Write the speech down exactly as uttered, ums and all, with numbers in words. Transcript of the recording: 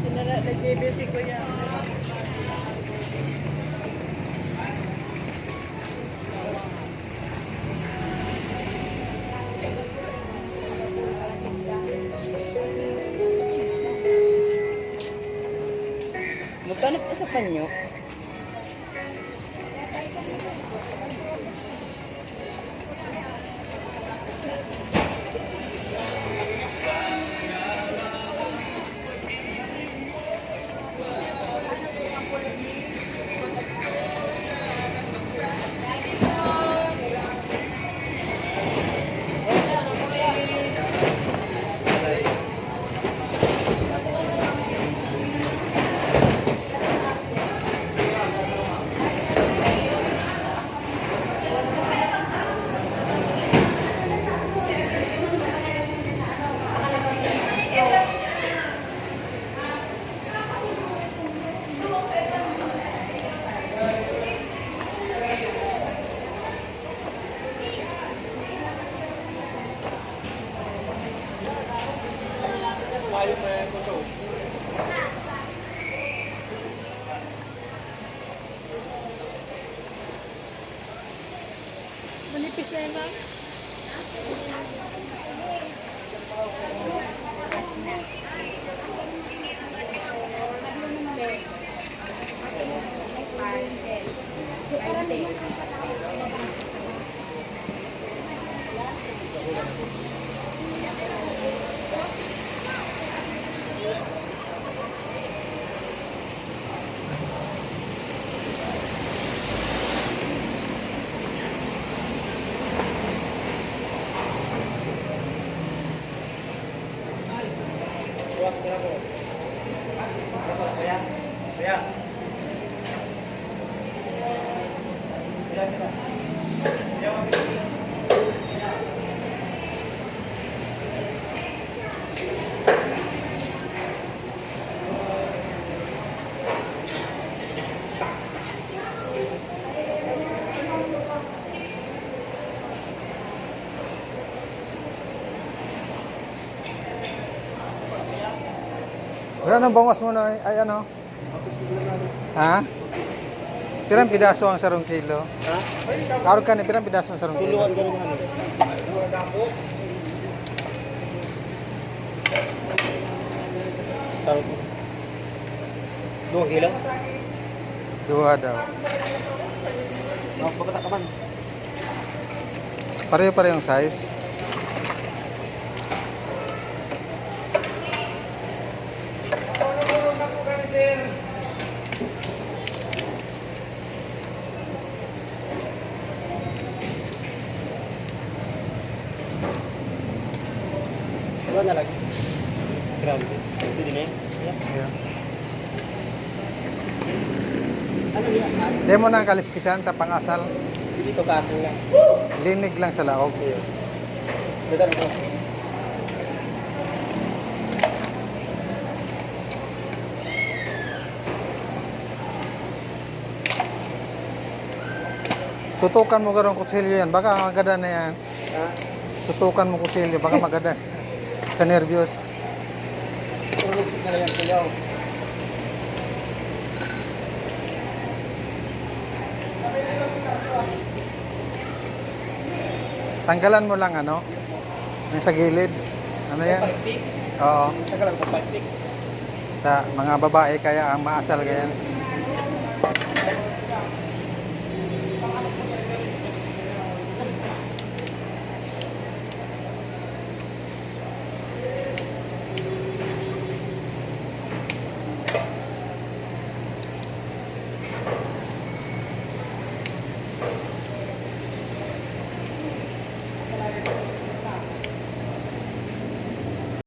Sinara na J B si Kuya. Magkano po sa panyo? Manipis na yan, ma'am. Wala nang bangas mo na, ay, ano? Ha? Pirang pidaso ang sarong kilo? Ha? Arog ka ni, pirang pidaso ang sarong kilo? Tuluan ganun, ano? Sarong. Duwang kilo? Duwa daw. Oh, pagkata ka man. Pareho-parehong size. Diba na lang? Grabe. Ito din eh. Yeah. Ano yan? Demo na ang kaliskisan, tapang asal. Dito kaso nga. Linig lang sa laog. Ayun. Madali ko. Tutukan mo garong kutsilyo yan. Baka magadan na yan. Ha? Tutukan mo kutsilyo. Baka magadan. Sa nervyos. Tulog na lang yan, kuya. Tanggalan mo lang, ano? Yung sa gilid. Ano yan? Pagpik? Oo. Tanggalan ko pagpik. Sa mga babae kaya ang maasal, ganyan.